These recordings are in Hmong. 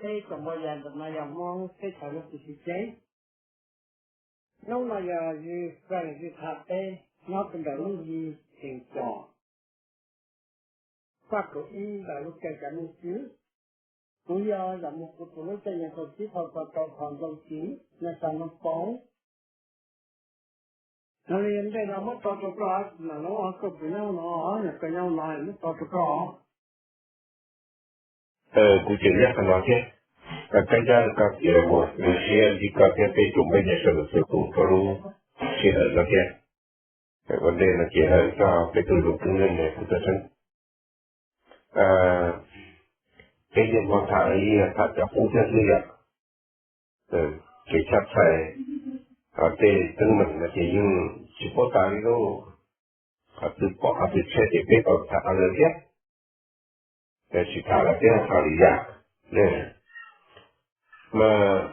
Peb tsoom phooj ywg ntawm no yog Hmoob teb chaws lub txim txiv tseeb. Hnub no yog Zwj Feej Zwj Thaj peb nyob rau ntawm lub nti xees com faj kaum ib ntawm lub caij kav Ntuj Tswv. Kuv yog Zam Mus, kuv tus lub caij nyoog kaum tsib thaum tau tau qhov ntau tiv nyob sab Naj Poob. Yog li ntej no muab tso rau koj, mam lub koj puas nyob no, yog koj nyob no muab tso rau koj. Kuv tseem nyob qhov no thiab, koj ncaj koj tias mus nws siab nti koj thiab peb tsoom phooj ywg sawv daws txhua tus rau lub sij hawm no thiab. Ua ntej no ces hawm txog peb tug zoo koob leej niam kuv txoj xeeb. Peb yeej muaj tham ib yam tham cov qub thiab xwb yom. Kev tshab txhais tej teeb meem no ces yeej tsis paub tas li lauj. Qhov twg pom qhov twg tshiab ces peb tau tham qhov ntawd thiab. Tab sis tham lawm peb tham lwm yam. Mas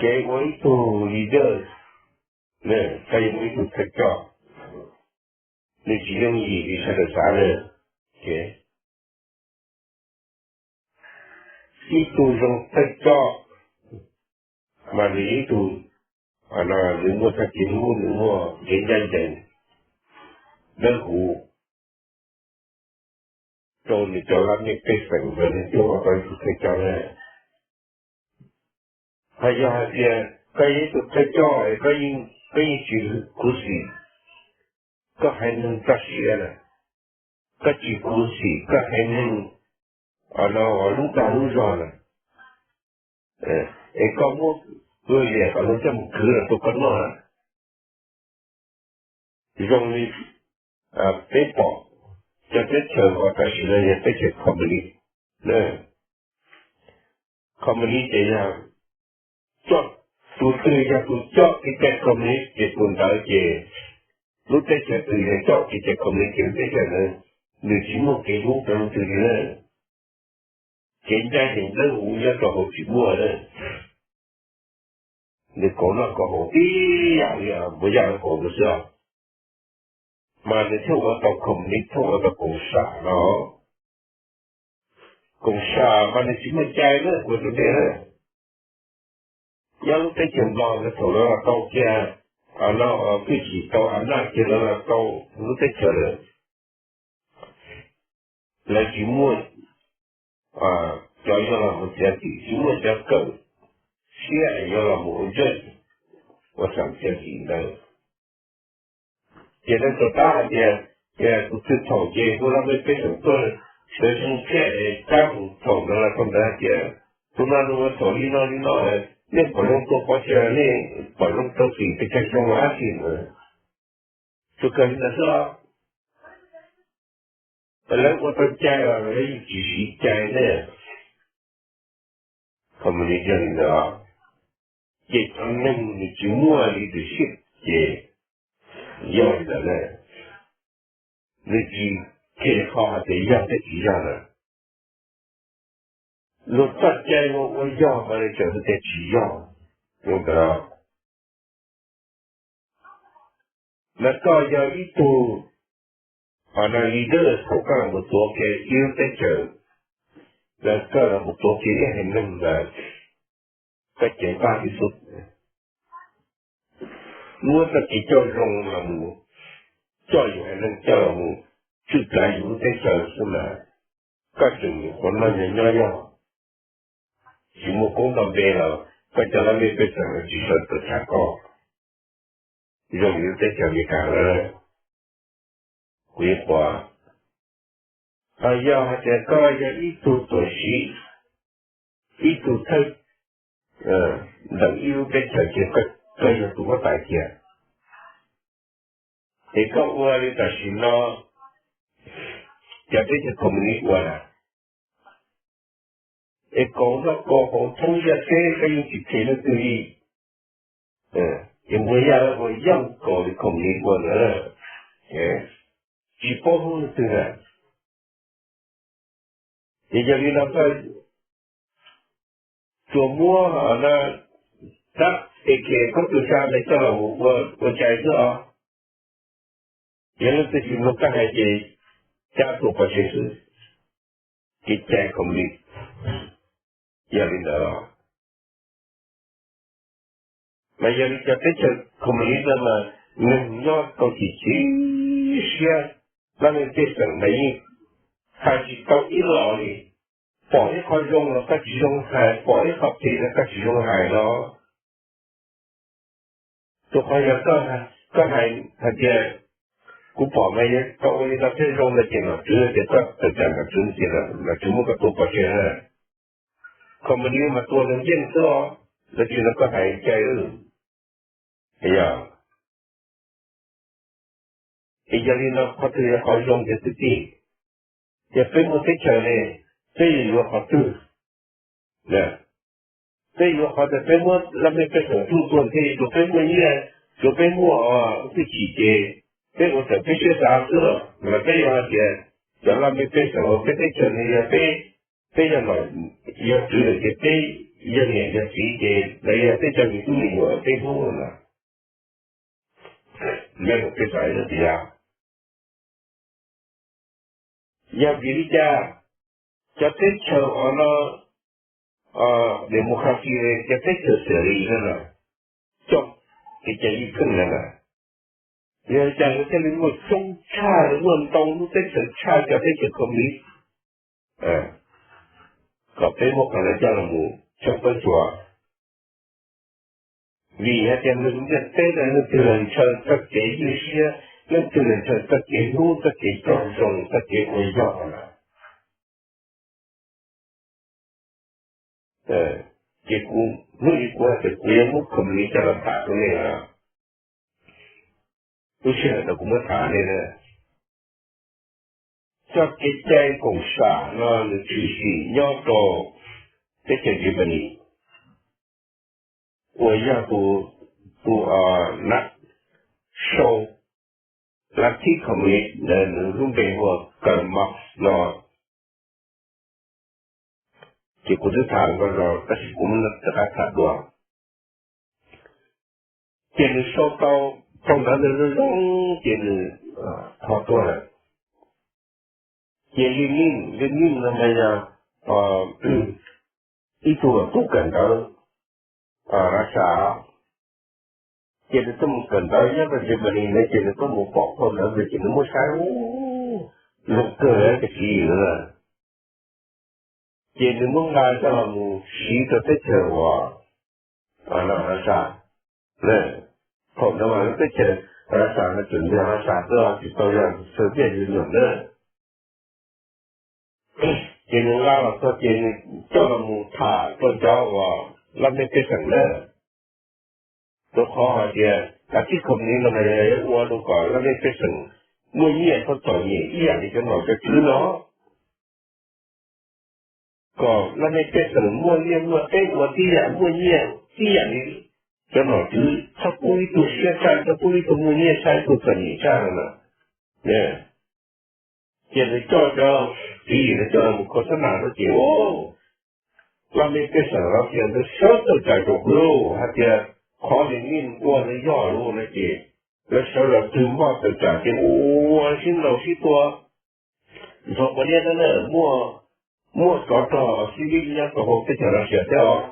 kev ua ib tug leader, koj yuav ua ib tug thawj coj, nws tsis yooj yim li sawv daws xav na. Ib tug zoo thawj coj mas nws ib tug, nws muaj txoj kev hlub, nws muaj kev ncaj ncees dawb huv rau nws cov laj mej pej xeem ntawd, nws thiaj ua tau ib tug thawj coj na. Ho yog hais tias koj yog ib tug thawj coj es koj yeej tsis khuv xim, koj haiv neeg txoj sia na, koj tsis khuv xim koj haiv neeg lub dag lub zog na, es koj muab liam kom luag coj mus khwv los rau koj noj na. Zoo li peb pom cov teb chaws uas tam sim no yog teb chaws Communist, Communist ces yog coj, tus twg yog tus coj kev cai Communist ces tus ntawd ces lub teb chaws twg yog coj kev cai Communist ces lub teb chaws ntawd nws tsis muaj kev hlub rau leej twg li na. Kev ncaj ncees dawb huv nyob rau hauv tsis muaj na. Nws kauv noj kauv haus tib yam li npua yaj lawv kauv no xwb os. Mas nws thiaj ua tau Communist, thiaj ua tau Koom Sam no. Koom Sam mas nws tsis muaj cai na, kuv hais rau nej na. Nyob lub teb chaws Nplog ntawd thaum lawv los tau kiag, no, twb tsis tau a naj kiag lawv los tau lub teb chaws lawm, lawv tsis muaj cov yuav los mus txiav txim, tsis muaj cov kawm siab yuav los mus ua ntej ua xam txiav txim ntawd. Ces nej tau tab hais tias, tus twg thaum ces kuv laj mej pej xeem tuaj sawv tsees thiab es tab mus thaum ntawd los thaum ntawd hais tias tus no nws ua thaum li no li no, nej pom zoo tuaj pov tseg, nej pom zoo tau txim pes tsawg zoo dab tsi ntawd. Tsuas kawg li ntawd xwb os. Lawv ua tau cai los lawv yeej tsis siv cai ne. Qhov mas nws yog li ntawd, ces cov neeg nws tsis muaj leadership ces yog li ntawd na. Nws tsis qhia qhov hais tias yog thiab tsis yog lawm. Luag txoj cai luag ua yog mas nws tseem hais tias tsis yog. Zoo ntawd, mas koj yog ib tug, ho no leader thaum koj los mus tuav kiag ib lub teb chaws, los koj los mus tuav kiag ib haiv neeg ntawd, koj ceev faj tib xub. Muab txoj kev coj zoo los mus coj yus haiv neeg, coj los mus tswj kav yus lub teb chaws xwb mas koj tseem yuav ua noj nyob nyob yog tsis muaj koob nto npe los koj cov laj mej pej xeem los tsis sawv tuaj tshaj koj. Zoo li lub teb chaws Amelikas lawm, kuv yeej pom. Ho yog hais tias koj yog ib tug tuam tsev, ib tug thawj ntawm ib lub teb chaws ces koj yog tus huab tais tiag. Es koj ua li tam sim no cov teb chaws Communist ua na, es kauv noj kauv haus thoob ntiaj teb koj yeej tsis them leej twg li. Es npua yaj ua yeej kauv li Communist ua ntawd, tsis paub hlub leej twg na. Ces yog li no koj tsuas muab rab A K khaub tus xya ntawd coj los ua cai xwb os. Yog leej twg tsis mloog koj hais ces cab tuag pov tseg xwb. kev cai komunis. Yog li ntawd los, mas yog li cov teb chaws komunis no mas neeg nyob tau chim chim siab, laj mej pej xeem mas yeej hais tsis tau ib los li. Pom ib qho zoo los koj tsis zoo hais, pom ib qho phem los koj tsis zoo hais no. Rau qhov yog koj hais, hais tias kuv pom mas tau ua li no thiaj zoo no ces nom tswv tias koj tawm tsam nom tswv ces nom tswv muab koj tua pov tseg na. Komunis mas tua neeg yeej xwb os, lawv tsis nrog koj hais cai. Yog, es yog li no qhov twg yog qhov zoo tiag xwb tij? Yog peb muaj teb chaws ne, peb yuav yuav qhov twg? Peb yuav qhov tias peb muab laj mej pej xeem tuaj tua thiaj yuav rau peb muaj nyiaj, rau peb muaj twj chim ces peb ua raws peb siab xav xwb los mas peb yuav hais tias cov laj mej pej xeem uas peb teb chaws ne yog peb, peb yog nom yog tswv lawm ces peb yog niam yog txiv ces lawv yog peb cov me tub me nyuam peb hlub no. Yog peb xav tias yog vim li cas cov teb chaws uas no democracy, cov teb chaws xws li no, coj kev cai yeej kheej no na, yog li cas lawv thiaj li muaj coob tshaj, muaj ntau lub teb chaws tshaj cov teb chaws komunis, kom peb muab qhov ntawd coj los mus tshawb pawb tsuas. Vim hais tias neeg ntiaj teb no leej twg los ntshaw txoj kev ywj siab, leej twg los ntshaw txoj kev hlub, txoj kev coj zoo, txoj kev ua yog lawm. Ces kuv hnub ib kuv hais tias kuv yuav muab komunis coj los tham rau nej os. Lub sij hawm no kuv muab tham nej na, txoj kev cai koom sam no nws tshwm sim nyob rau teb chaws Germany uas yog tus, tus na, sau lav thib komunis ntawd nws lub npe hu ua Karl Marx no. Ces kuv twb tham nkaus los tab sis kuv muab rov qab tham dua. Ces nws sau tau phau ntawv ntawd zoo zoo ces nws tho tuag lawm. Ces Lenin, Lenin no mas yog ib tug tub kawm ntawv Russia, ces nws tuaj mus kawm ntawv nyob rau Germany ntawd ces nws tuaj mus pom phau ntawv ntawd ces nws muab saib zoo kawg tiam sis ces nws muab nqa coj los mus siv rau teb chaws uas Russia. Thaum ntawd mas lub teb chaws Russia no tseem yog Russia xwb, tsis tau yog Soviet Union na. Ces nws nqa los txog ces nws coj los mus tham rau cov uas laj mej pej xeem na. Rau qhov hais tias kav tsij komunis no mas yog yuav ua rau kom laj mej pej xeem muaj nyiaj txhob txom nyem ib yam li cov nom cov tswv no, kom laj mej pej xeem muaj liaj muaj teb ua tib yam, muaj nyiaj tib yam li cov nom tswv, txhob pub ib tug siab tshaj, txhob pub ib tug muaj nyiaj tshaj, ib tug txom nyem tshaj no na. Ces nws coj cov tswv yim no coj mus kho xab nas rau ces laj mej pej xeem los tias ntawd sawv tawm tsam tsoom kwv hais tias qhov Lenin ua ntawd yog lawm no ces lawv sawv los twg npoj tawm tsam ces ua sib ntaus sib tua. Ntxhov puav leej na, muaj, muaj tsov rog xib lib nyob rau hauv teb chaws Russia thiab os.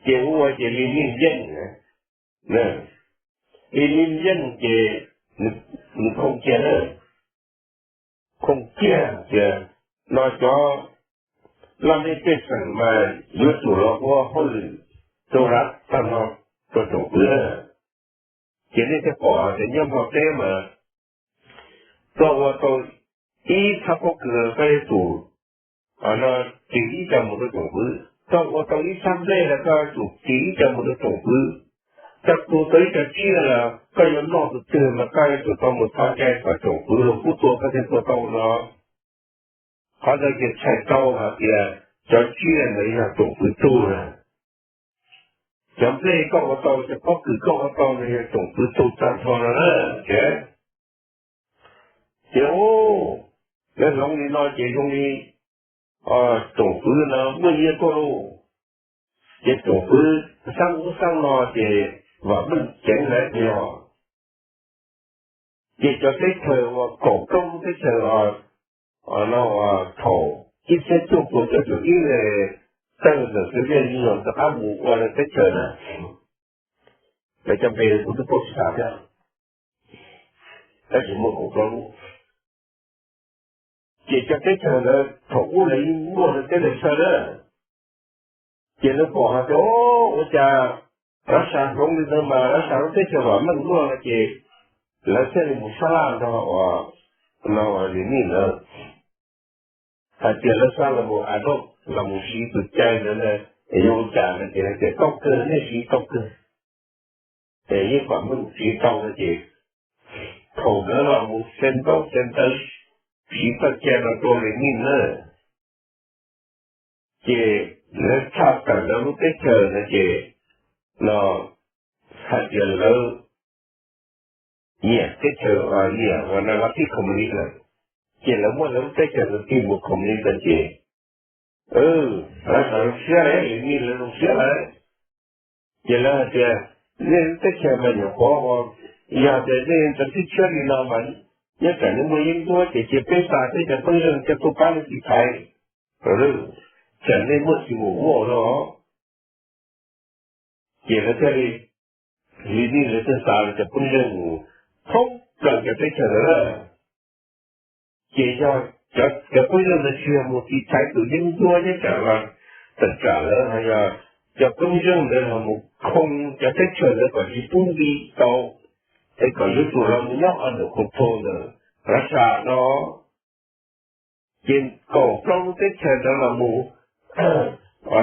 Ces ua ces Lenin yeej, Lenin yeej ces nws khoom kiag na, khoom kiag tias no cov laj mej pej xeem mas yuav tsum los ua hauj lwm rau tag nrho rau tsoom kwv na. Ces nej thiaj pom tias nyob Nplog teb mas koj ua tau ib thaj pob kws koj yuav tsum tig ib co mus rau tsoom kwv, koj ua tau ib thaj nplej los koj yuav tsum tig ib co mus rau tsoom kwv, koj tu tau ib co tsiaj los koj yuav noj tus twg mas koj yuav tsum tau mus thov cai kom tsoom kwv los pub tua koj thiaj tua tau no. Qhov ntawd ces txhais tau hais tias cov tsiaj ntawd yog tsoom kwv tug na. Cov nplej koj ua tau, cov pob kws koj ua tau no yog tsoom kwv tug tag nrho no na. Ces, ces lawv hloov li no ces zoo li tsoom kwv no muaj nyiaj tuaj lauj. Ces tsoom kwv xab ub xab no ces vam meej ceev lawm yog. Ces cov teb chaws uas kaum plaub lub teb chaws os, no thaum ib txhiab cuaj puas cuaj caum ib ne, tawg ntawm Soviet Union rov qab mus ua lawv teb chaws na, lawv cov npe kuv twb paub tsis tas thiab, tab sis muaj kaum plaub lub. Ces cov teb chaws ntawd thaum ub lawv yeej muaj lawv teb lawv chaw na, ces lawv pom hais tias ua cas Russia hloov li ntawd mas Russia lub teb chaws vam meej luaj no ces lawv thiaj li mus sab laj nrog uas Lenin lawv hais tias lawv xav los mus adopt, los mus siv tus cai ntawd na, yuav ua cas no ces hais tias tau kawg, nej siv tau kawg, es yeej vam meej siv tau no ces thaum ntawd los mus xeev ntaub xeev ntawv siv txoj cai no rau Lenin na, ces lawv tshaj tawm lawv lub teb chaws no ces no hais tias lawv nyiam teb chaws, nyiam uas no lawv tib komunist lawm, ces lawv muab lawv lub teb chaws ntawd tig mus komunist ntawd ces lawv xav zoo siab lawm, Lenin lawv zoo siab lawm. Ces lawv hais tias nej lub teb chaws mas nyuam qhuav ua, yog tias nej txawm sib tshiab li no mas nyob tsam nej muaj yeeb ncuab ces cia peb xa peb cov pej xeem coj tuaj pab nej tiv thaiv, tsam nej muaj tsis mus muaj no. Ces lawv thiaj li, Lenin lawv thiaj xa lawv cov pej xeem mus thoob plaws cov teb chaws ntawd lawm. Ces yog cov pej xeem ntawd tsis yog mus tiv thaiv tus yeeb ncuab nyob tsam los tawm tsam lawv, ho yog cov pej xeem ntawd los mus khoo cov teb chaws ntawd kom tsis pub nti tau, es kom yuav tsum los mus nyob under control ntawm Russia no. Ces kaum plaub lub teb chaws ntawd los mus,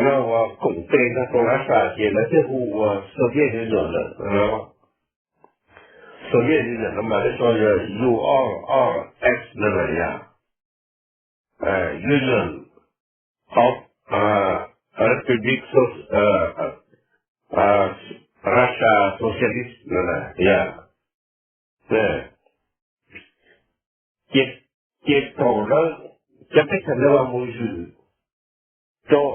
no ua koom tes nrog rau Russia ces lawv thiaj hu ua Soviet Union lawm. Soviet Union no mas lawv sau yog U R R S no lawm yog Union of Republic Russia Socialist no yog. Ces thaum lawv cov teb chaws ntawd los mus zwm rau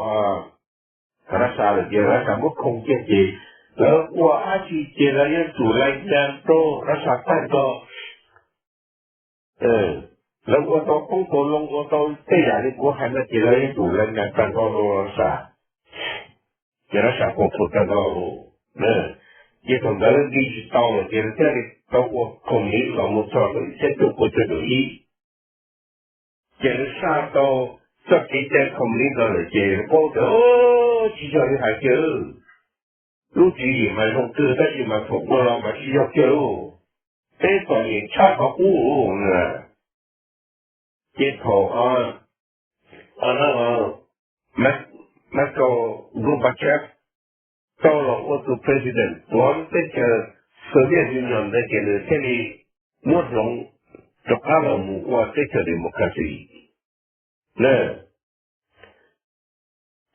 Russia lawm ces Russia muab khoo kiag ces lawv ua dab tsi ces lawv yuav tsum lais nyas rau Russia tag nrho. Lawv ua tau qoob tau loo ua tau tej yam li kuv hais no ces lawv yuav tsum lais nyas tag nrho rau Russia, ces Russia puas thuam tag nrho. Ces thaum ntawd lawv nti tsis tau lawm ces lawv thiaj li tau ua koom lis los mus txog rau ib txhiab cuaj puas cuaj caum ib. Ces lawv saj tau txoj kev cai koom lis ntawd lawm ces lawv paub tias tsis yog li hais kiag, lub tswv yim mas zoo kawg tab sis mas thaum ua los mas tsis yog kiag lauj, peb txom nyem tshaj qhov qub. Ces thaum Mikhail Gorbachev tau los ua tus president tuav teb chaws Soviet Union ntawd ces nws thiaj li muab hloov rov qab los mus ua teb chaws democracy.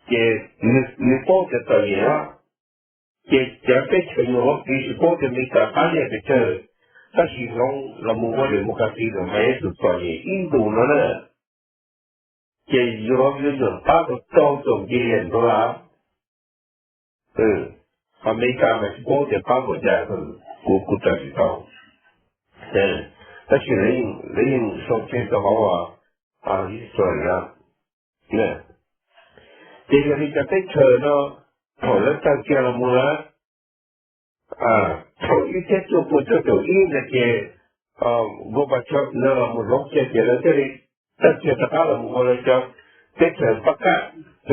Ces nws paub tias txom nyem, ces cov teb chaws nyuag ua ke tsis paub tias Meskas qab liaj pes tsawg, tab sis hloov los mus ua democracy los mas yuav tsum txom nyem ib ntus no na. Ces yuav, yuav nyuam qab tau rau txaus nti li ntawd las. Ho Meskas mas tsis paub tias pab npaum cas, kuv kuv tawm tsis tau, tab sis lawv yeej sau tseg rau hauv history na. Ces yog li cov teb chaws no thaum lawv tawg kiag los mus lawm, thaum ib txhiab cuaj puas cuaj caum ib ntawd ces Gorbachev ntawd los mus hloov kiag ces lawv thiaj li tawg kiag rov qab los mus ua lawv cov teb chaws pab kaj,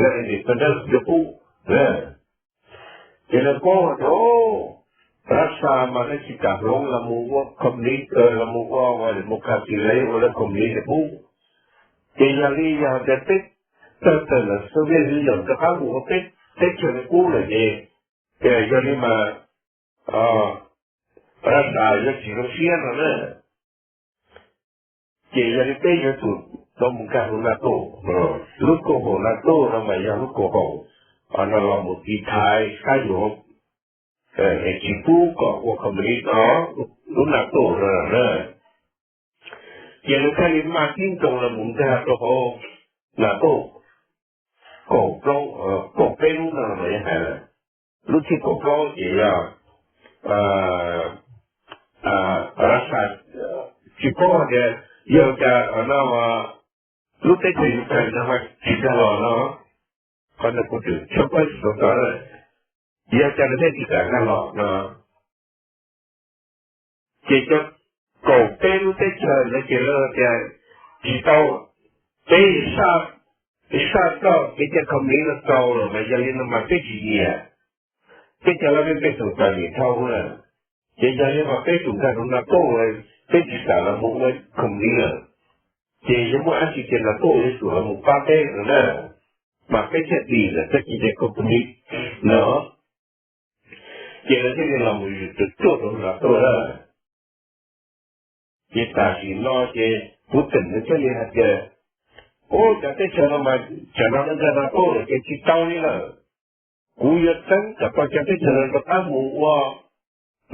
lawv independence li qub. Ces lawv paub hais tias Russia mas lawv tsis kam hloov los mus ua communist, los mus ua democracy, lawv ua lawv communist li qub. Ces yog li yog tias peb tawg tawm lawm Soviet Union rov qab mus ua peb teb chaws li qub lawm ces, ces yog li mas Russia yuav tsis zoo siab no na. Ces yog li peb yuav tsum tau mus nkag hauv NATO. Lub koom haum NATO no mas yog lub koom haum no los mus tiv thaiv saib yuav tsis pub kom ua communist no, lub NATO no. Ces lawv thiaj li maj tib ntoo los mus nkag rau hauv NATO kaum plaub, kaum peb lub no mas yeej hais lawm. Lub thib kaum plaub ces yog Russia tsis paub hais tias yog cas no lub teb chaws Ukraine no tsis nkag los no, qhov ntawd kuv tseem tsis paub tsis tau tawm, yog cas nws thiaj tsis kam nkag los no. Ces cov kaum peb lub teb chaws no ces lawv tias tsis tau, peb saj koj kev cai company no tau lawm mas yog li no mas peb tsis nyiam, peb cov laj mej pej xeem tawm nim dhau lawm, ces yog li mas peb tsum nkag rau NATO, peb tsis kam los mus ua company lawm, ces yog muaj dab tsi ces NATO yuav tsum los mus pab peb no na, mas peb thiaj dim lawm txoj kev cai company no. Ces lawv thiaj li los mus yws tus tuaj rau NATO na. Ces tam sim no ces Putin nws thiaj li hais tias, ub, cov teb chaws no mas tsam no lawv nkag NATO lawm ces tsis tau li lawm. Kuv yuav txeeb kom tau cov teb chaws no rov qab mus ua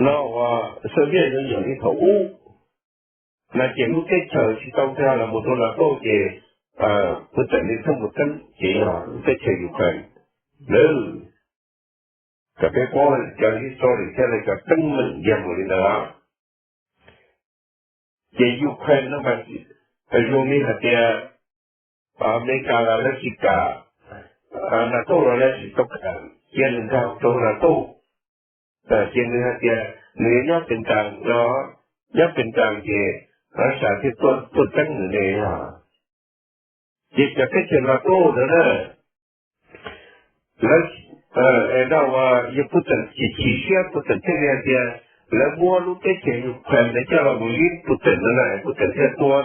no ua Soviet yooj yim li thaum ub no. Ces lub teb chaws tsis tau nkag los mus rau NATO ces Putin nws thiaj mus txeeb ces yog lub teb chaws Ukraine. Kom peb paub cov history thiab lawv cov teeb meem yog mus li ntawd. Ces Ukraine no mas zoo li hais tias Amelikas los lawv tsis kam, NATO los lawv tsis tau kam cia nws nkag rau NATO. Ces nws hais tias nws yuav nyob pes ntas no, nyob pes ntas ces Russia thiaj tuaj txeeb nws ne yog. Ces cov teb chaws NATO ntawd na, lawv, yog Putin chim chim siab, Putin thiaj li hais tias lawv muab lub teb chaws Ukraine ntawd coj los mus yib Putin no na, Putin thiaj tua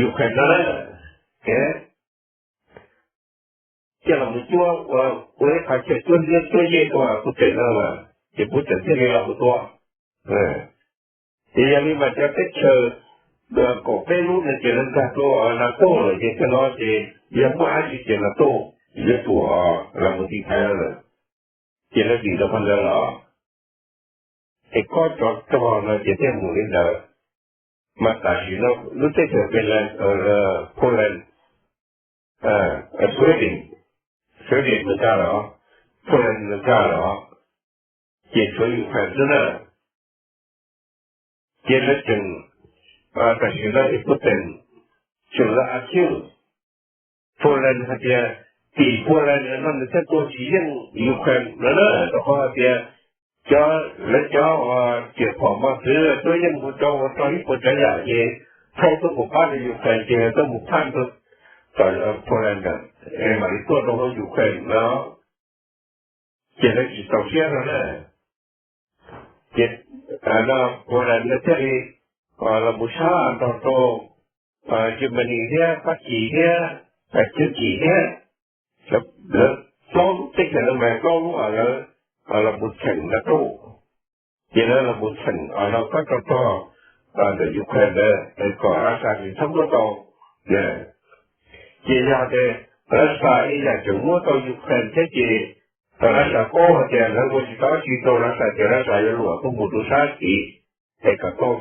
Ukraine no na. Coj los mus cuab ua ib qho chaw cuab liab cuab yej rau Putin no mas ces Putin thiaj li los mus tua. Ces yog li mas cov teb chaws kaum peb lub no ces lawv nkag rau NATO lawm ces tej no ces yog muaj dab tsi ces NATO yuav tsum los mus tiv thaiv lawm. Ces lawv vim rau qhov ntawd los es kob tsov rog no ces thiaj mus li ntawd. Mas tam sim no lub teb chaws Finland, Poland, Sweden, Sweden nws nkag los, Poland nws nkag los, ces tshuav Ukraine xwb na. Ces lawv tseem, tam sim no ces Putin tseem lawv a thiv Poland hais tias tim Poland no nws thiaj tua tsis yeej Ukraine no na, rau qhov hais tias cov, lawv cov riam phom mos txwv tuaj yeej hu rau ua rau ib puas tsav yam ces thaum tuaj mus pab rau Ukraine ces tuaj mus phaj rau tom Poland, mam li tuaj rau hauv Ukraine no. Ces lawv tsis txaus siab no na. Ces Poland no thiaj li los mus sab nrog rau Germany thiab Fab Kis thiab Teb Kis thiab, lawv plaub lub teb chaws no mas plaub lub lawv los mus txheem NATO. Ces lawv los mus txheem no kob tsov rog ntawm Ukraine ntawd kom Russia nws txhob muab tau. Ces yog tias Russia ib yam tseem muab tau Ukraine thiab ces Russia paub hais tias lawv ua tsis tau dab tsi rau Russia ces Russia yuav luam tuaj mus rau sab tid es kom tau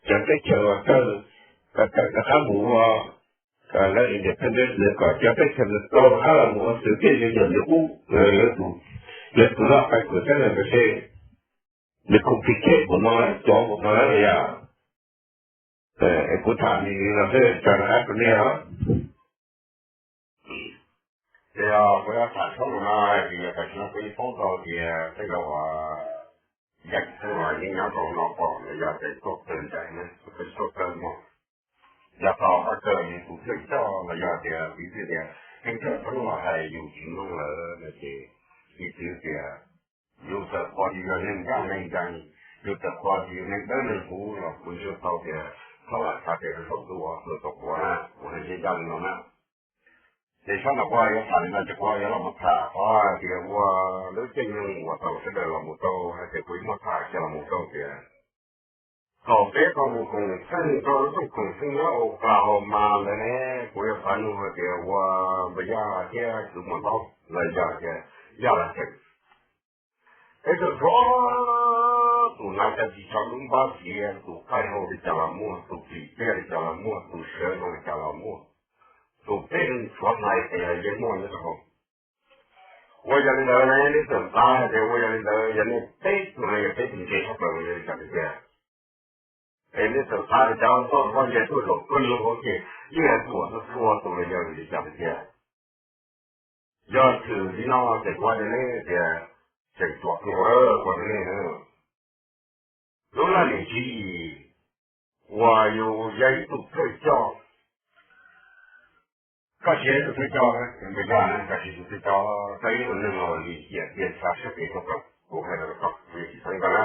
cov teb chaws uas kawg rov qab mus ua lawv independence, kom cov teb chaws tau rov qab los mus ua xwv thiaj li nyuam li qub. Lawv tus loj qai kuam thiab lawv npe seb nws complicate npaum no, cov npaum no lawm yom. Kuv tham li no xwb tso rov qab rau nej os. Ces kuv yuav tham txog no vim yog tam sim no kuv yeej paub tau tias tej zaum yeej txheej los yeej nyob rau no pom los yog tias tuaj kawg ncaim na, tuaj tuaj kawg mus. Yog tau pab kawg li tus thawj coj los yog tias piv txwv tias thawj coj txheeb los hais yus tsis mloog lawm no ces piv txwv tias yus txawm qhuas yus yog neeg ncaj neeg ncees, yus txawm qhuas yus yog neeg dawb neeg huv los kuv ntseeg tau tias txhob lam xav tias zaum twg ua hluas tau quav na, kuv hais ncaj ncaj li no na. Ces sab no kuv yuav tham li no ces kuv yuav los mus tham qhov tias ua lub caij nyoog uas tau sawv daws los mus tau hais tias kuv yuav muab tham kiag los mus rau tias thaum peb tau mus koom txheej rau lub rooj koom txheej nyob Oklahoma ntawd ne, kuv yuav xav nug hais tias ua npawg Yaj thiab kwv Muas Ntaub los yog tias Yaj Las Xeem, peb txhua txhua tus hnav cov txiv tsho dub npab xiav, tus qaij hau li cas los muaj, tus pim pliaj li cas los muaj, tus sawv zoo li cas los muaj, tus peb leeg tshuav hlais ces yeej muaj nyob rau hauv. Ua yog li ntawd ne, nej txawm xav hais tias ua yog li ntawd yog nej peb tug no yog peb tus ntse tshaj plaws los yog li cas tiag tiag? Es nej txawm xa cov toj pob ntseg tuaj zaum tuaj lug ces yeej tuam txhua tus los yog vim li cas tiag. Yog tshwm li no ces kuv hais rau nej tias tseem tuam dua, kuv hais rau nej. Lub laj lim tswv yim uas yus yog ib tug thawj coj, koj tsis yog ib tug thawj coj, tus yog na, koj tsis yog tus thawj coj, koj ib tug neeg uas lim hiam tiag ntshav siab phem tshaj plaws, kuv hais rau koj, kuv yeej tsis txheeb koj na.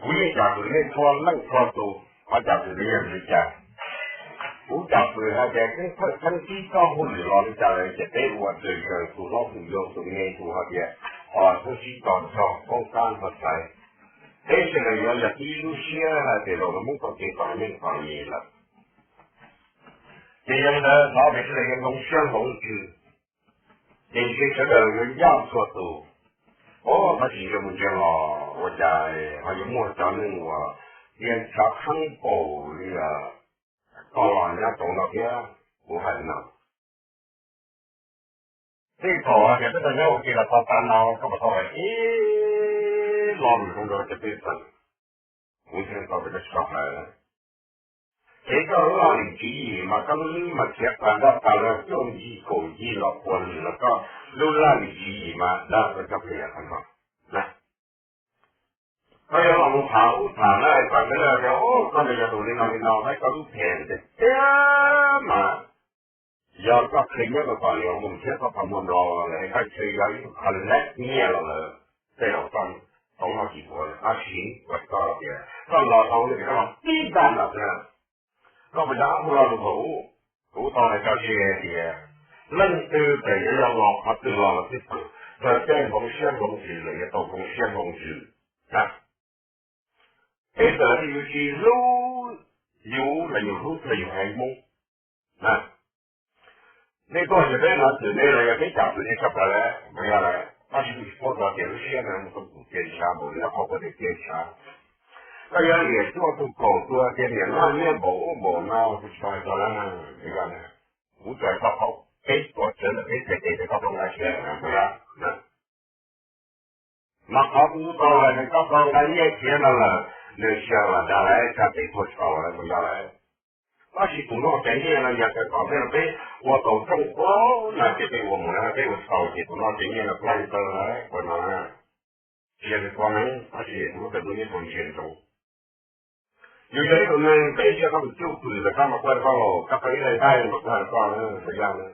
Kuv yeej cam kwm nej txhua leej txhua tus, qhov cam kwm nej yog li cas? Kuv cam kwm hais tias peb thawj txheeb tib txoj hauj lwm los li cas lawm ces peb ua raws raws tus hlob tus yau tus me tus hais tias, os, txhob sib tog nrho, poob qab nrho xaiv. Peb sawv daws yuav yog ib lub siab hais tias los Hmoob txoj kev txom nyem txom nyem lawm. Ces yog li ntawd thov peb sawv daws yuav hloov siab hloov ntsws, ces ntshe sawv daws yuav ncaj txhua tus. Os, tab sis yuav mus ntsia los ua cas ho yuav muaj cov neeg uas tias ntshav kheeb paum li koj los nyob rau no thiab, kuv hais li no. Tej thaum hais tias peb tau nyob ua ke los tau tav no, koj puas tau hais ib lo lus zoo rau cov pej xeem? Kuv thiaj tau tias koj tsis tau hais. Ces koj lub laj lim tswv yim mas koj lub hlwb mas khiav tas nroj tas lawm, cuaj ncig kaum ncig los puas lwm los koj lub laj lim tswv yim mas dag rau cov pej xeem qhov no na. Koj yuav los mus tham ub tham no kom peb tias koj ntawd yog tus li no li no, koj lub phem tiag tiag mas yog koj qhia nyob rau tom niam mus thiab koj tau muaj nrog lawm, koj ntshe yog ib tug collect nyiaj los lawm, tej zaum koj tau noj tsis puav. Tab sis kuv hais koj tias koj los tau li ces koj los tib ntaj nrog xwb. Koj puas nco ob peb lo lus thaum ub kuv tau hais rau seb tias leej twg txawm yuav yog los qhov twg los los xij peem, txawm tej hloov siab hloov ntsws los yuav tau hloov siab hloov ntsws na. Peb txawm yus tsis hlub yus los yus hlub txog yus haiv Hmoob na. Nej tuaj ces peb nov txwm nej los yog peb cam txwm nej tshaj plaws lawm, puas yog lawm? Tab sis kuv tsis paub txog tias lub siab no mus tau tus cia ntshav npaum li no, qhov kuv tias cia ntshav. Koj yuav liam cuaj tug kaum tus tias niam laj nyiaj npaum ub npaum no, kuv tsis tau hais txog na, puas yog na? Kuv tsuas hais txog qhov peb tuav rawv ntawm peb txhais tes rau koj tau nqa siav na, puas yog? Mas qhov kuv tau hais tias koj tau nqa nyiaj khiav no lawm, nws tsis yog lam dag lawm, tshaj peb tuag tsis tau lawm, puas yog lawm? Tab sis tus noj cov nyiaj no yog tias kom peb, peb ua tau rooj plaub na ces peb ua mus na, peb ua tsis tau ces tus noj cov nyiaj no plaub tawg lawm, puas yog na? Tsis yog tias txom nyem, tab sis kuv lub kawm ntuj nyob rau ntsia ntsoov. Yus yog ib tug neeg peb ntsia koj tus cwj pwm ntawm koj mas kuv hais rau koj los, koj tau ib daim ntaub mas kuv hais rau koj, puas yog na?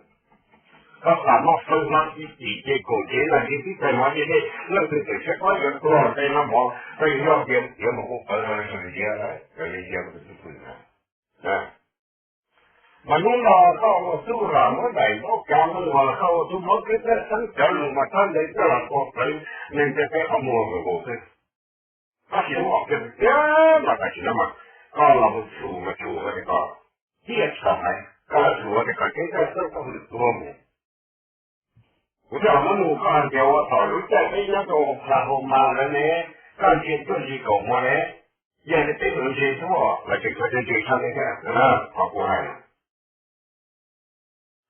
Koj xam moj feeb hlob ib txhis ces kaum tsev no ces tib txhais hmov ces nej leej twg txawm siab koj yuav tuag tej no mov, koj yuav yog tias tiav mus ua pawv rau sawv daws ntsia, sawv daws ntsia koj tus cwj pwm na. Mas hnub no koj ua tub lam muab daim ntaub kav ntoo los koj ua tub hlob khwb txawj xeeb cov lus mas txhawb ntev txawj los tua plawv neeg tej teb qhov muag nkaus nkaus xwb. Tab sis muaj qhov tiag tiag mas tam sim no mas koj los mus txhum mas txhum ua tias koj tiaj tsis tau hais, koj los txhum ua tias kom ceeb txawj xeeb txoj hauj lwm tuag mus. Kuv thiaj los muab nug koj hais tias ua thaum lub caij peb nyob rau Oklahoma ntawd ne, koj ntsia cuaj ntsis kaum hmo ne, yog li peb tus ntse tuaj los tseem tshuav cov ntse tshaj nej thiab, qhov kuv hais.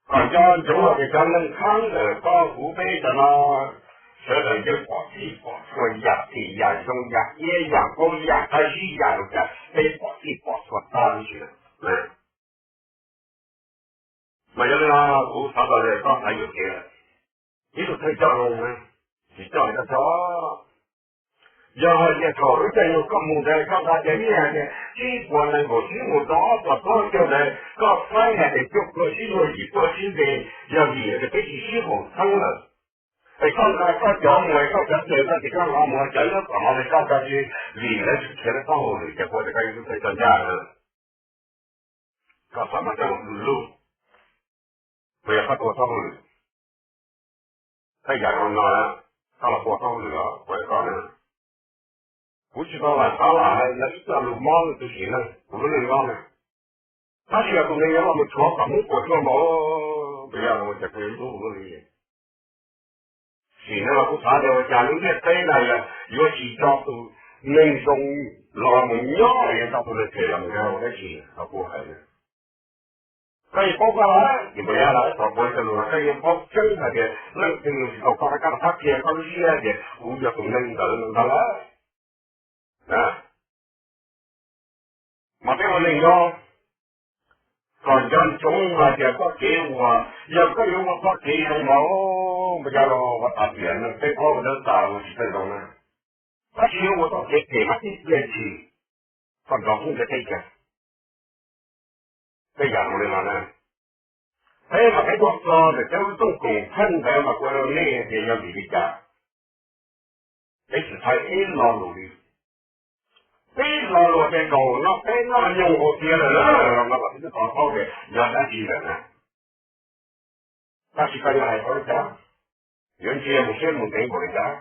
Kom nco ntsoov hais tias cov neeg kheeb ntawm koj kuv peb cov no, sawv daws yeej pom txhij pom txhua yam txhim yam zoo yam iab yam paub yam qab zib yam li cas peb pom txhij pom txhua tag li ntawd. Mas yog li no kuv xav kom koj xav yuam kev lawm. Ib tug thawj coj zoo na, tsis coj li koj coj. Yog hais tias thaum lub caij nyoog koj mus ntawd koj nqa cov nyiaj hais tias tsib puas nees nkaum tsib mus rau ob puas plaub caug ntawd, koj saib hais tias cuaj puas tsib luag yim puas tsib npe, yog vim hais tias peb tsis sib haum xeeb lawm, es koj nqa koj cov mus es koj cov tes koj ces koj nqa mus cov nyob tom no li koj cov tsis vim lawv tsis khiav lawv txoj hauj lwm ces kuv tias koj ib tug thawj coj ncaj lawm. Koj xav muab coj los du lug, puas yog koj tua txoj hauj lwm? Tej yam zoo no na, koj los tua txoj hauj lwm os, kuv hais koj na. Kuv tsis tau lam xav lam hais ib co lus mob leej twg sim neej, kuv lub neej mob na. Tab sis yog tus neeg yuav los mus tshuav kom Hmoob puas tsuaj npaum, puas yog los ua cas kuv yuav hlub ua luaj li. Sim neej los kuv xav tias ua cas lub ntiaj teb no yuav tsis tso tus neeg zoo los mus nyob, yuav tso tus neeg phem los mus nyob ua dab tsi los kuv hais na. Koj yeej paub koj lawm, ces puas yog lawm, thaum kuv hais cov lus no koj yeej paub tseeb hais tias leej twg tsis tau koj, koj rov qab qhia koj lub siab tias kuv yog tus neeg ntawd ntag lawm. Mas peb ua neej nyob kom nco ntsoov hais tias txoj kev uas yog koj yuav ua txoj kev zoo mas, npaj ya los ua tas tiam neej peb pab ua dawb tas ua tsis tau zoo na. Tab sis yuav ua txoj kev phem mas tib pliag ntshis koj nrog Hmoob ntiaj teb kiag. Tej yam zoo li no na, peb mas peb tuaj txog ntawm peb lub rooj koom pheej ntawd mas kuv hais rau nej tias yog vim li cas peb tsis txhais ib lo lus li. Peb lo lus tias zaum no peb noj nyoos hauv tiag lawm na, los no kom peb twb tau paub tias yog dab tsi lawm na. Tab sis koj yuav hais tau li cas, yuav ntsia mus siab mus ntev npaum li cas.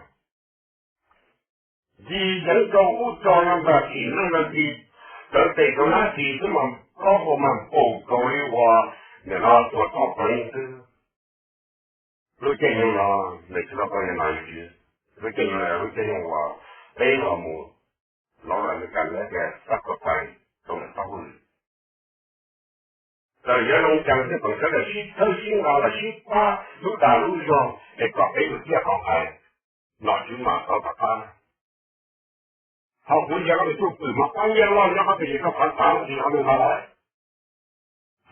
Ncig yeev rau ub rau no npag tim neej no ncig rawv tes rau nab ris xwb mas plaub hau mas npaum nkaus li uas nim no tuag toj pleev xwb. Lub caij nyoog no nws tsis tau tau li no, lub caij nyoog no lub caij nyoog uas peb los mus lov lawm li cas lawv tias sab ko tais rau ntawm taub hau. Txawm yuav zoo cas xwb thaum sawv daws sib txhawb sib nqa los sib pab lub dag lub zog es kom peb ua ciaj qhov hais, nom tswv mas tau tom qab. Thaum kuv ntsia koj tus txuj pwm mas pab nyiaj loj nyob qhov twg ces koj phav xav ua tsis tau li no lawm.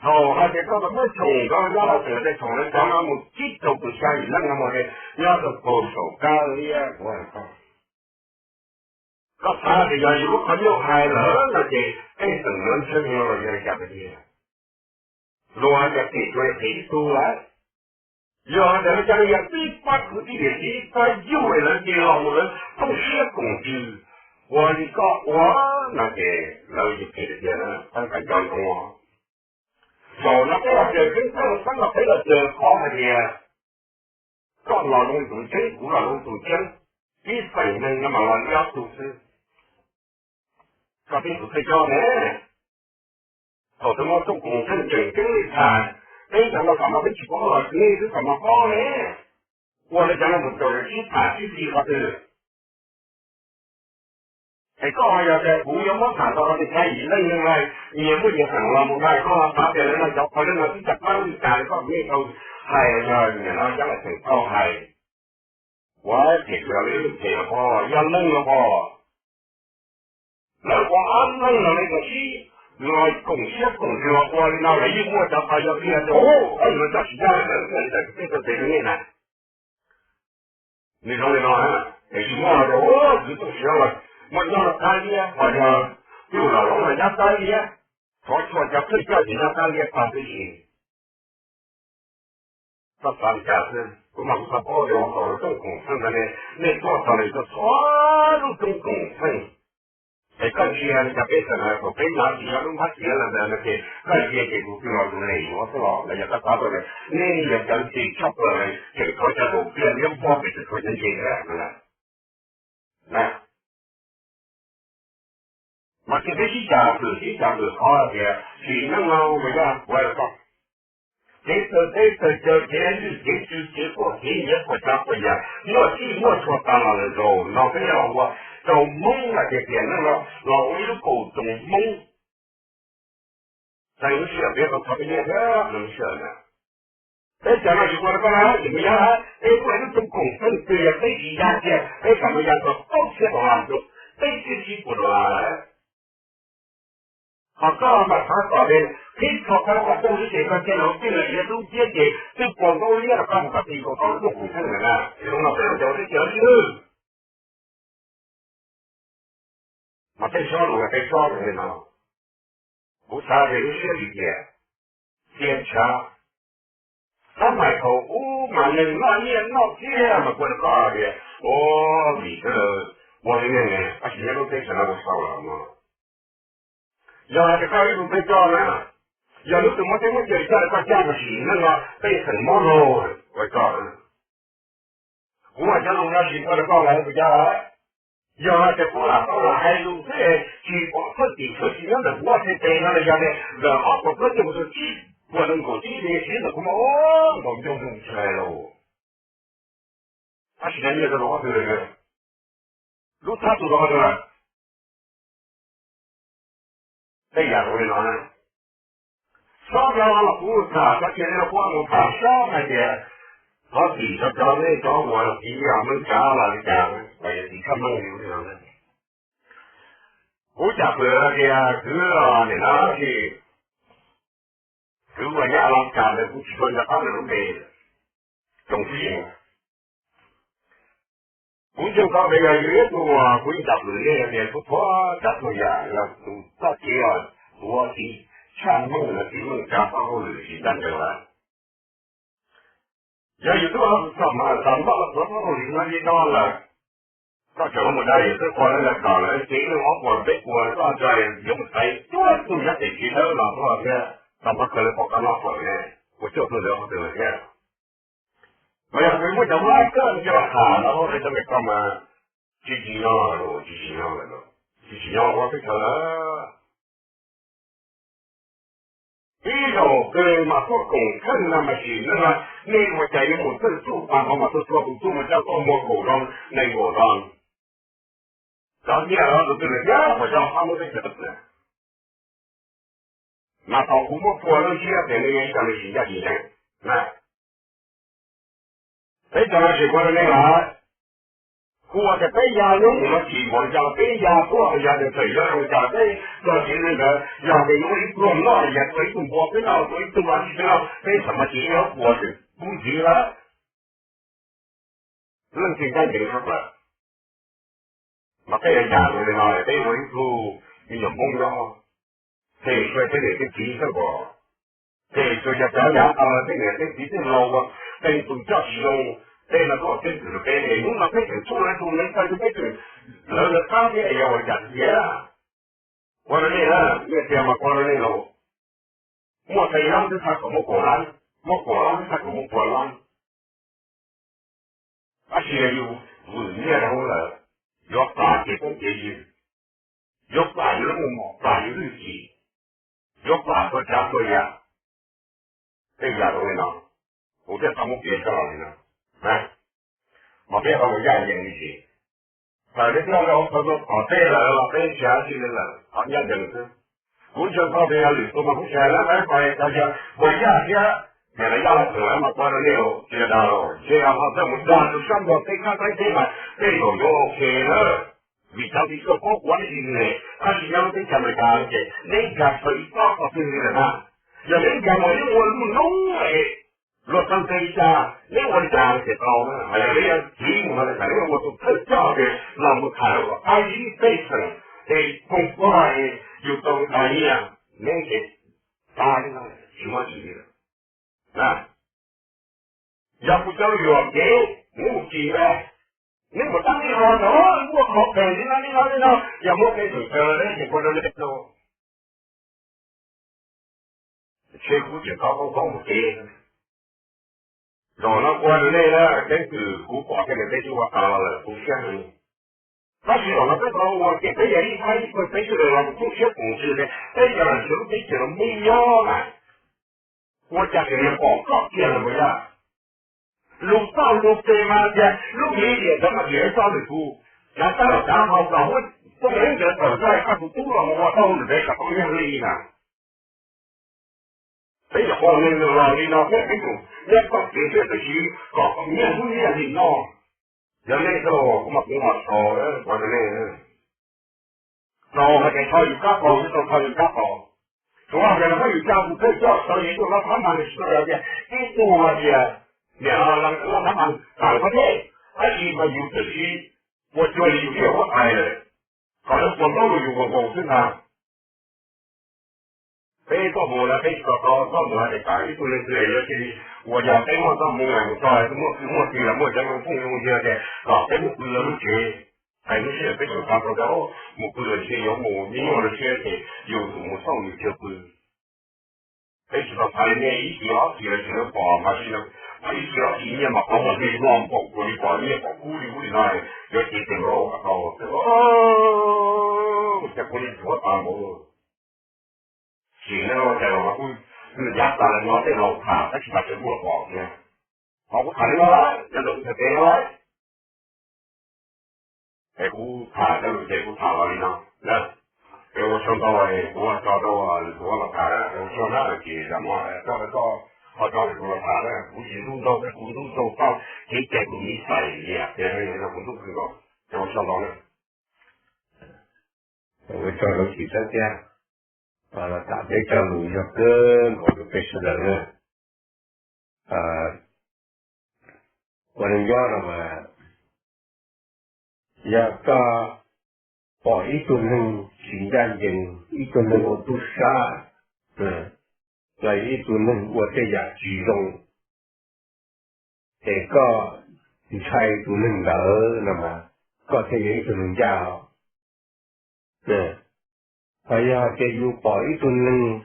Thaum hais tias koj tus tub Tshoom nkawd nyob rau tsev, tej thaum lawv cov no mus tsib rau tus xya yim leej no mus ces nyob rau puag saum kab liab kuv hais koj. Koj xav tias yog yus lub qhov ncauj hais lawm no ces tej xeem no ntshe yuav los yog li cas tiag. Luag hais tias phem tsuas yog phem ib tug lawm. Yog hais tias lawv cov no yog tib pab kwv tij yawm txiv ib pab yug es lawv tig los mus lawv koom siab koom ntsws ua li koj ua no ces lawv yuav phem tiag tiag na, peb kam nco ntsoov. Zaum no peb los raws Keeb Thawj Xeeb no peb los raws qhov hais tias koj los zoo tus tseeb, kuv los zoo tus tseeb, ib feem neeg no mas los li ob tug xwb. Koj peb tus thawj coj ne, thaum twg muaj rooj koom pheej tseem ceeb li tham, peb cov no kam no peb tsis paub los nej twb kam no paub ne. Ua li cov no mus raug sib tham sib tig qhov twg? Es koj ho yog tias kuv yuav muab tham tau rau tej xya yim leej neeg lawm, nyias muaj nyias xeem los mus na, koj ho xav tias lawv no cov qhov lawv no twb tsis paub li cas li koj nej tau hais los yog nim no cov lawv tseem tau hais. Ua phem tsuas yog li lub phem los pom, yog leej los pom. Lawv ua ob leeg los li los sib, los koom siab koom ntsws los ua li no lawv yeej muaj cov qhov yog tiag tias, o, ob yus no cov tsis ncaj lawm, tej tau pem rau nej na. Nws zoo li no, es tsis muaj tias, o, kwv tij siav los muaj nyob rau qab liab, ho yog yus los lawv los nyob qab liab, thov txhua cov thawj coj ces nyob qab liab tag tib si. Koj xav li cas xwb, kuv mas kuv xav paub tias ua tau lub rooj koom pheej ntawd ne, nej tuaj txog li tuaj txog lub rooj koom pheej. Es koj ntsia li cas peb xeem no thaum peb hnav tsis nyob lub npab tiav los ntawd no ces koj ntsia ces kuv twb los tus ne yuav xwb los los yog koj xav tias nej yog cov ntse tshaj plaws tseem thov cov kaum pliaj liab npog pes tseem thov cov ntse na. Mas tsis peb sib cav lwm sib cav lwm qhov tias sim neej no mas yog kuv hais rau koj, kev taw teb taw chaw, kev lwj kev tsw, kev quaj kev nyiav, puas tsav puas yam, muaj txij muaj txhua tas los lawm zaum no peb los ua rau Hmoob hais tias tiam neej no los ua ib lub kaum tsoom Hmoob. Txais lub sij hawm peb tau txog peb nyiaj thiab lub sij hawm na. Peb cov no tsis ua rau koj na, tsis mus yog, peb muaj ib lub rooj koom pheej twg yog peb tsis ya kiag peb kam mus ya txog plaub txhiab dollar, peb txhiab tsib puas dollar lawm. Ho koj mas xav kom tias qhib txhua qhov qhov rooj xwb ces koj thiaj li tij lawm, yog tub ciab ces twb pos ntaub liab rau koj mus kom ti rau tau lub rooj koom pheej lawm na. Zoo no peb los cov teb chaws sib lwj. Mas tej sob lus tej sob lus li no, kuv xav tias lub siab lim hiam, txia ntshav. Tab mas thaum ub mas neeg noj nyiaj noj txiag mas kuv rau koj tias, o, vim sawv daws ua li neeg ne, tab sis nyob lub teb chaws no ua tau los no. Yog hais tias koj ib tug peb coj na, yog lub tug muab teb muab chaw coj li koj coj mas sim neej no pej xeem mob laug ua coj. Kuv mas cov lus no tsis ua rau koj lawm puas yog? Yog hais tias kuv lam tau los hais lus xwb tsis pom txhawj tim txhawj tsis nyob ntawm kuv ob txhais tes no los yog tias ntawm ob puas plaub caug mus rau tsib puas nees nkaum tsib li siv ntawm kuv mas ntaus ncoo ntoo tsis hais lus. Tab sis nyiaj rau ob tug lub thab tug rau ob tug lawm. Tej yam zoo li no na, xob no los kuv tham tso cia li no kuv mus tham sab hais tias thov txim rau cov nej cov uas txiv yog Hmoob Tsav los li cas los yog txiv Tshaj Meej li no. Kuv cam fwm tias kwv nim no sis kwv ua nyab Los Tsuas ntawd kuv tsis tshua nco qab nws lub npe. Tsoom kwv yees, kuv ntseeg tau tias yog yus ib tug uas kuv yeej cam fwm nej tias txhua txhua tsav txhua yam yog tus txoj kev uas tuav txiv tshaj Hmoob los txiv Hmoob tsa txoj hauj lwm tsis ncaj ncees lawm. Yog yus twb ua txog mas tau npaj los tuav txoj hauj lwm no li no lawm, koj tseem mus dag yus twb qua lawv lawv kom lawv ces ib leeg ob puas peb puas koj tsa yuav mus xaiv cuaj tug nyob pem tsev dawb los tuaj thiab tau npaj kawg lawv pom koj noj fawm ne, ua cuaj tug ntawd qhov twg lawm thiab. Mas yog kuv muaj cov muab koj nco tham no ua rau cov me koj mas tsis tsim nyog lawm, tsis tsim nyog lawm, tsis tsim nyog ua teb chaws lawm. Ib zaug kawg mas tuaj koom kheej no mas sim neej no, nej ua cas yuav mus txawj txuj pas nqov mas tuaj txhua tus txuj mus coj tuaj muag kaum zoo nees nkaum zoo. Cov nyiaj los tus twg lawm thiab puas yog qab muab teb chaws na. Mas thaum kuv muab phua lub siab tias nej yog ib co neeg tsis ncaj tsis ncees na, peb cov no tsis ua rau nej lawm. Kuv ua tias peb ya lub mus no tsis npaum li cas los peb ya tuaj yog tias txawm yuav zoo cas peb txog tsev li ntawd yog tias yuav ua ib pluag noj los yog ua ib tug npua peb noj ua ib tug mas tsis peb noj peb xam mas tsis ib ob puas twm kub ntxiv lawm. Leej twg ncaj ncees tshaj plaws? Mas peb yam zoo li no peb ua ib tug me nyuam Hmoob nyob, phem tsuas tej niam tej txiv xwb os. Phem tsuas yog cov yav tas los tej niam tej txiv tej laus uas tej tus coj tsis zoo, tej no tuaj peb txwm rau peb es hnub no peb tseem txhub lawv tus neev taw rau peb tseem lawv lawv qab thiab es yog ua li cas tiag. Ua rau nej na, nej tias mas ua rau nej los, muaj qee leej twb txhaj kom muaj kaum leej, muaj kaum leej twb txhaj kom muaj pua leej. Tab sis yog yus vwm nyiaj rau hauv lawm, yuav plam kev phooj kev ywg, yuav plam yus lub meej mom, plam yus lub hwj chim, yuav plam txhua tsav txhua yam. Tej yam zoo li no, kuv thiaj tau muab piav coj los li no. Mas peb qhov mus yaj yees li ntsis, thaum peb coj los ua tau tom tej lawm los peb tsis hais li lawm, qhov ncaj ncees xwb. Kuv ntseeg tau tias yog lwm tus mas kuv tsis hais lawm, peb pais tau yog ua yaj thiab, niam lawv yaj los txawm lawm mas ua rau nej los tsis dag los ntshe ho txawj mus dag rau sab Nplog teb Thaib Thaib teb mas tej zaum yuav ok na. Vim cov txiv tuaj paub kuv ib sim neej, tab sis nyob lub teb chaws Amelikas ces neb nkag tau ib txoj qhov twg li lawm na. Yog neb nkag mus neb ua lub noob es luag txhais tes li cas neb ua li cas ces tau na, hos yog neb yuav txiv mus no ces neb ua tus thawj coj ces los mus tham ua ab zib pej xeem es koom pog es yus tau nqa nyiaj, neb ces tag li no tsis muaj tsis li lawm. Yog kuv cov yuam kev, neb mus kis na, neb mus tab li no no, muaj qhov kawg li no li no li no, yog muaj pej xeem kaw neb ces ua rau nej tau. Ntshe kuv tseem tau tau txhob mus kev. Zaum no ua rau nej na, keeb kwm kuv pom tej niam tej txiv ua tas los lawm tu siab heev. Tab sis zaum no peb tau ua ces peb yog ib thab ib pawg peb sawv daws los mus tu siab koom ntsws tias peb cov lawm ntshe lub teb chaws no muaj nyob na. Ua cas tseem yuav pom koj kiag lawm puas yog? Lus txoj lus tes mas tias lub media ntawd mas tias ib txoj lwm tus, cov tab lom cov hau kom muab txoj neeb ntawd tawm txoj koj tus tub los mus ua tau lwm tes kom tau nyiaj li na. Peb nyuam qhuav neeg los li no thiab peb tseem nyob txoj kev thiab tiam sis kom nyiaj hnub nyiaj hlis no. Yog nej tau kuv mas kuv mam tau ua rau nej. Tau hais tias tho yus kab qau xwb tau tho yus kab qau. Tsuav hais tias nws muab yus tsa tus thawj coj tau yus tuaj lab phab mas nws tsis tau hais tias tib tug hais tias niam no lab phab mas tawm koj thiab, tab sis mas yus twb tsis ua cuag li yus thiaj huab tais lawm, kom lawv puas ntaub rau yus nkaus nkaus xwb ntag. Peb txoj hmoov no peb tsis tau tau txoj hmoov hais tias kam ib tug leej twg yuav cia li ua yog peb muaj txoj hmoov mus txog muaj kwv muaj tij los muaj cov zoo phooj zoo ywg tias kom peb mus pw lawv lub tsev. Hais lub sij hawm peb tseem xav tau tias mus pw los ntshe yuav mus me nyuam lawv siab ces yus mus xauj yus chaw pw. Peb tsis tau xav li nej ib txhis ob txhis los tseem yuav pom mas tsis, ib txhis ob txhis nyiaj mas qhov muag li no npaum kuv li pom nyiaj pom kub li ub li no, yuav cev tes nkaus ua kom tau. Cas kuv li ntxuav tas npaum. Sim neej no cas los kuj yav tas lawm no tej laus tham tab sis mas tseem muaj pom thiab. Ho kuv tham li no lawm, nyob ntawm kuv txhais tes no lawm. Es kuv tham cov lus ces kuv tham los li no na. Es ua tsaug ntau, kuv ua tsaug rau lwm tus los tham, ua tsaug na, ces zam no koj koj ho tso lwm tus los tham na, kuv tsis ntub ntaug, kuv ntub ntaug txoj kev cai tus me ntxhais liam tias kuv ntub kawg nkaus, ces ua tsaug ntau na. Ua tsaug rau txiv xeeb thiab, los tham peb cov lus yog kawg nkaus rau peb sawv daws na. Ua neej nyob no mas, yog koj pom ib tug neeg tsis ncaj ncees, ib tug neeg ua tub sab, los yog ib tug neeg ua tej yam tsis zoo, es koj ntshai tus neeg ntawd no mas, koj thiaj yog ib tug neeg ncaj os. Ho yog tias yus pom ib tug neeg,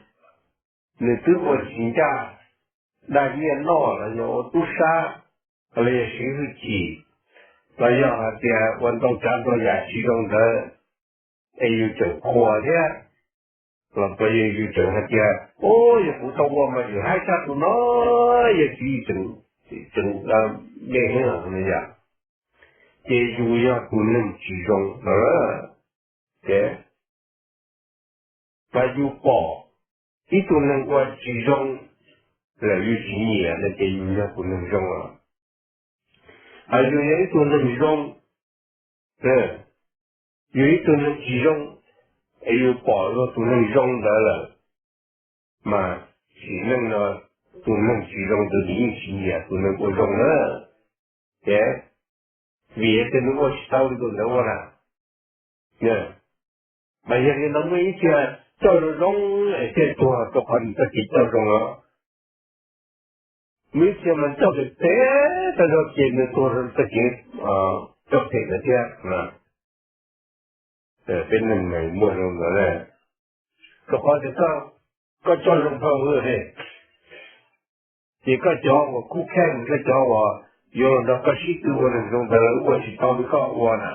nws twb ua tsis ncaj, dag nyiaj noj los yog ua tub sab, los yog siv hwj chim, los yog hais tias ua ntau tsav ntau yam tsis zoo ntawd, es yus tseem qhuas thiab, los puas yog yus tseem hais tias, o, yog kuv tau ua mas yus haib tshaj tus no, yog tsis tseem, tseem dej heev no yom. Ces yus yog tus neeg tsis zoo no. Ces mas yus pom ib tug neeg ua tsis zoo, lawm yus tsis nyiam no ces yus yog tus neeg zoo os. Yus yog ib tug neeg zoo, yus ib tug neeg tsis zoo, es yus pom luag tus neeg zoo ntawd lawm, mas sim neej no tus neeg tsis zoo ntawd nws yeej tsis nyiam tus neeg ua zoo na. Ces vim tias nws ua tsis tau li tus ntawd ua na. Mas yog li no muaj ib txhia coj zoo zoo es thiaj tuag rau qhov nws txoj kev coj zoo os. Muaj ib txhia mas coj phem phem tag zog ces nws tuag rau txoj kev coj phem ntawd thiab. Peb neeg mas muaj zoo ntawd, rau qhov tias koj coj zoo dhau lawm ne, ces koj cov uas kub kheej, koj cov uas yuav los nrog koj sib tw ua neeg zoo ntawd lawv ua tsis tau li koj ua na,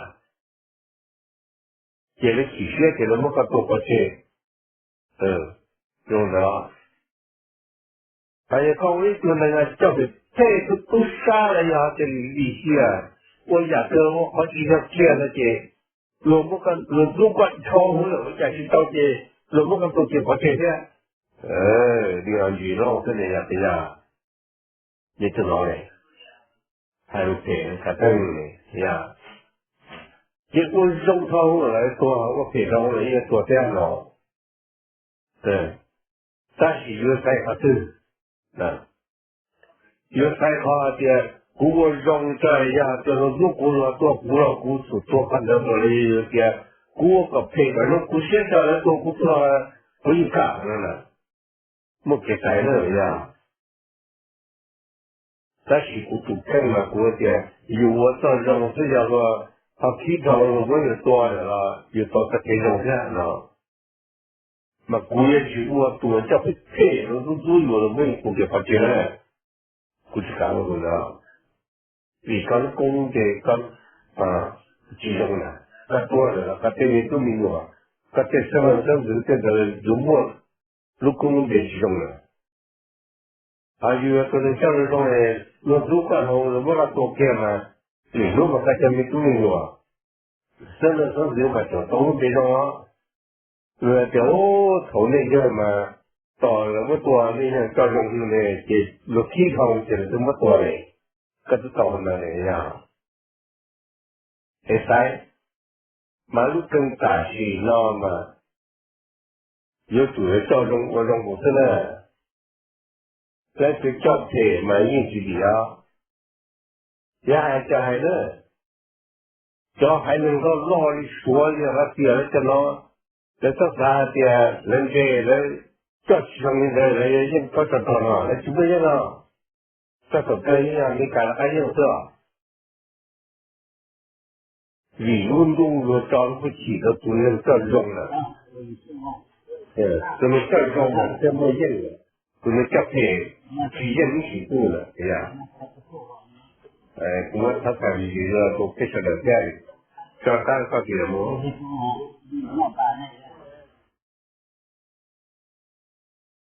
ces lawv chim siab ces lawv muab koj tua pov tseg. Zoo ntawd. Hos yog koj ua ib tug neeg coj phem phem, tub tub sab los yog tias lim lim hiam, ua yam twg ua qhov tsis yog kiag no ces luag muab, luag ntxub koj dhau hwv lawm ua cas tsis tau ces luag muab koj tua kiag pov tseg thiab. Li no ntsis loj xwb ne yog tias yog li tus no ne, hais lus phem khav theej ne, ces ua zoo dhau lawm tuag, ua phem dhau lawm yeej tuag thiab no. Tab sis yuav xaiv qhov twg? Yuav xaiv qhov hais tias kuv ua zoo txawm yog tias luag ntxub kuv, luag tua kuv los kuv tsum tuag qhov ntawd, los yog tias kuv ua kom phem kom zoo, kuv siab txawv lawv tua kuv tuag, kuv yeej kam no na. Muaj kev xaiv na yog. Tab sis kuv tus kheej mas kuv tias yus ua txoj zoo xwb, yog luag ho khib dhau luag muab yus tua lawm los yus tau txoj kev zoo thiab no. Mas kuv yeej tsis ua tus coj phem phem, luag ntxub ntxub yus, luag muab yus tua kiag pov tseg na. Kuv tsis kam ua tus ntawd, vim koj lub koob lub npe koj tsis zoo na. Koj tuag lawm los koj tej me tub me nyuam, koj tej xeeb leej xeeb ntxwv tej ntawd yuav muaj lub koob lub npe tsis zoo lawm. Hos yus yog tus neeg coj zoo zoo, luag ntxub koj dhau luag muab koj tua kiag mas, lwm hnub mas koj cov me tub me nyuam, xeeb leej xeeb ntxwv mas tseem tau lub npe zoo os. Luag tias, thaum nej yawg mas tos lawv muab tua, nej yawg coj zoo ne, ces luag khib dhau ces lawv twb muab tua ne, koj twb tau ntawd ne yog. Es xaiv, mas lub koob tam sim no mas yuav tsum yog coj zoo ua zoo mus xwb na. Leej twg coj phem mas yeej tsis dim os. Yog hais cas hais na, cov haiv neeg loj loj li Suav li Lav Xias lawv cov no, lawv txhob xav hais tias lawv nres lawv coj tsis zoo li ntawd lawv yeej paub tag tag no, lawv tsis muaj yeej no. Txog thaum kawg yeej yog Amelikas lawv qab yeej xwb os. Vim lub ntuj luag tso lub hwj chim rau tus neeg coj zoo lawm. Tus neeg coj zoo lawm thiaj muaj yeej, tus neeg coj phem tsis yeej ib sim twg lawm. Kuv muab thov txim rau peb sawv daws thiab, tso qab koj tias mus.